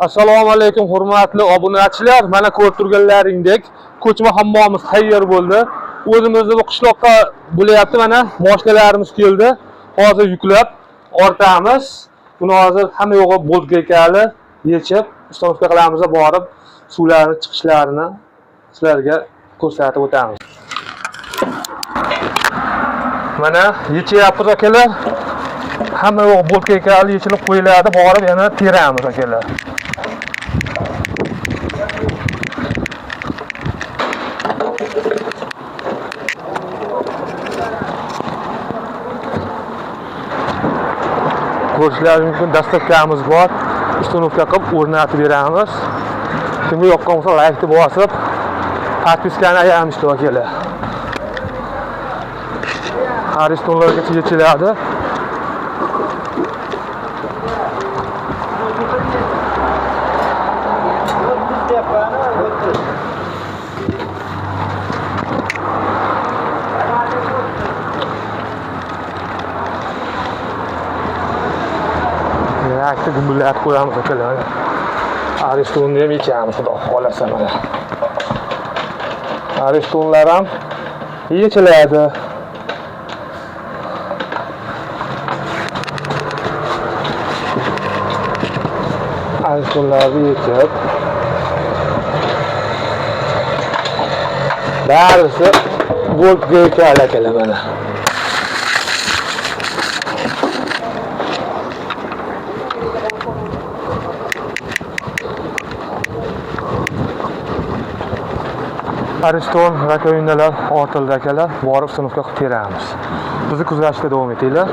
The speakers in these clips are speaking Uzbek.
Assalomu alaykum hurmatli obunachilar. Mana ko'rib turganlaringdek ko'chma hammomimiz tayyor bo'ldi. O'zimizni bu qishloqqa bo'lyapti mana mashinalarimiz keldi. Hozir yuklab ortamiz. Buni hozir hamma yo'g'i bo'lgakali yechib, uстановка qilamiz va borib suvlarni chiqishlarini sizlarga ko'rsatib o'tamiz. Mana yechyapmiz akalar. Hamma yo'q bo'lkakali yechilib qo'yiladi, borib yana teramiz akalar. Ko'rishlaringiz mumkin, dastavkamiz bor. Uстановка qilib o'rnatib beramiz. Kimga yoqqan bo'lsa laykni bosib, podpiskani ayamishdi akalar. Aristonlargacha yechiladi. Yakta gumbillatib qo'yamiz akalar. Aristonni ham yechamiz, xudo xohlasa mana. Aristonlar ham yechiladi. Aristonlarni yechib barisi bo'lib akalar mana. Ariston rakovinalar ortildi akalar, borib sinfga qilib teramiz. Bizni kuzatishda davom etinglar.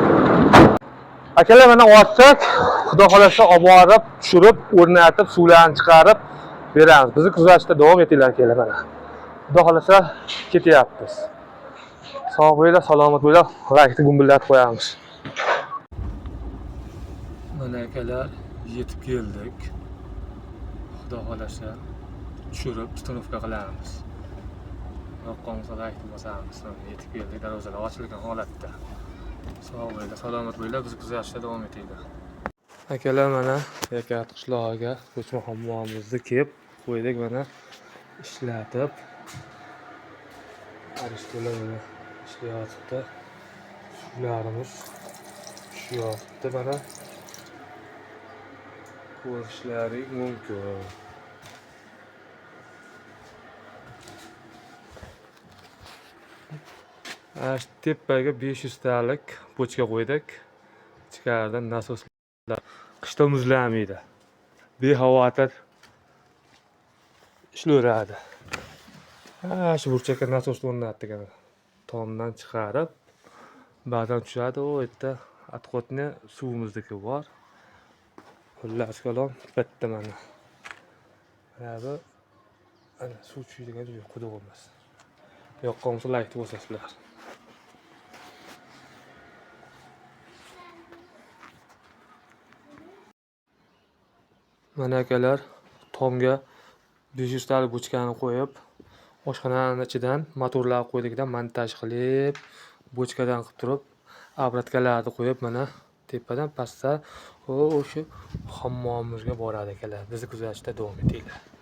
Akalar mana ortsak, xudo xolasa olib borib, tushirib, o'rnatib, suvlarni chiqarib beramiz. Bizni kuzatishda davom etinglar akalar mana. Xudo xolasa ketyapmiz. Sog' bo'linglar, salomat bo'linglar. Laykni gumbillatib qo'yamiz. Mana akalar yetib keldik. Xudo xolasa tushirib, uстановка qilamiz. Yoqqan bo'lsa laykni bosamiz. Mana yetib keldik, darvozalar ochilgan holatda. Sog' bo'linglar, salomat bo'linglar, bizni kuzatishda davom etinglar. Akalar mana Yakat qishlog'iga ko'chma hammomimizni kelib qo'ydik mana ishlatib. Aristolar mana ishlayotibdi. Suvlarimiz tushyapti mana. Ko'rishlaring mumkin. Ana shu tepaga 500 talik bochka qo'ydik. Ichkaridan nasoslar qishda muzlamaydi. Bexavotir ishlayveradi. Ha, shu burchakka nasosni o'rnatdik ana. Tomdan chiqarib, ba'zan tushadi, u yerda отходni suvimizniki bor. Xullas kalom bitta mana. Mana bu ana suv tushadigan joy qudug'imiz. Yoqqan bo'lsa laykni bosasizlar. Mana akalar tomga 500 talik bochkani qo'yib, oshxonani ichidan motorlar qo'ydikda montaj qilib, bochkadan qilib turib, obratkalarni qo'yib mana tepadan pastda o'sha hammomimizga boradi akalar. Bizni kuzatishda davom etinglar.